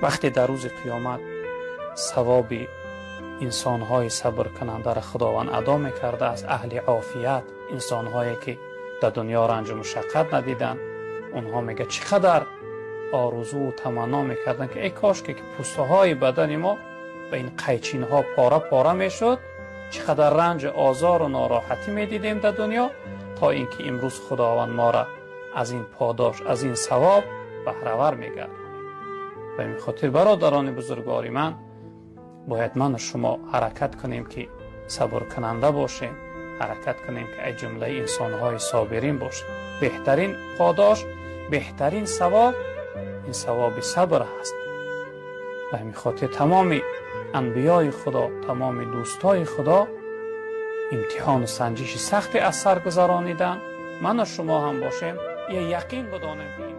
Вақте дар рӯзи қиёмат савоби инсонҳои сабркунандаро Худованд адо мекарда, аз аҳли офият, инсонҳое ки дар дунё ранҷу мушаққат надиданд, онҳо мегӯяд, чӣ қадар орзуву таманно мекарданд, ки эй кошке ки пӯстаҳои бадани мо ба ин қайчинҳо пора пора мешуд, чӣ қадар ранҷу озору нороҳатӣ медидем дар дунё, то ин ки имрӯз Худованд моро аз ин подош, аз ин савоб баҳравар мегардонад. Ба ин хотир, бародарони бузургвори ман, бояд ману шумо ҳаракат кунем, ки сабркунанда бошем, ҳаракат кунем, ки аз ҷумлаи инсонҳои собирин бошем. Беҳтарин подош, беҳтарин савоб ин савоби сабр ҳаст. Ба ҳамин хотир тамоми анбиёи Худо, тамоми дӯстои Худо имтиҳону санҷиши сахте аз сар гузарониданд. Ману шумо ҳам бошем, яқин бидонем, ки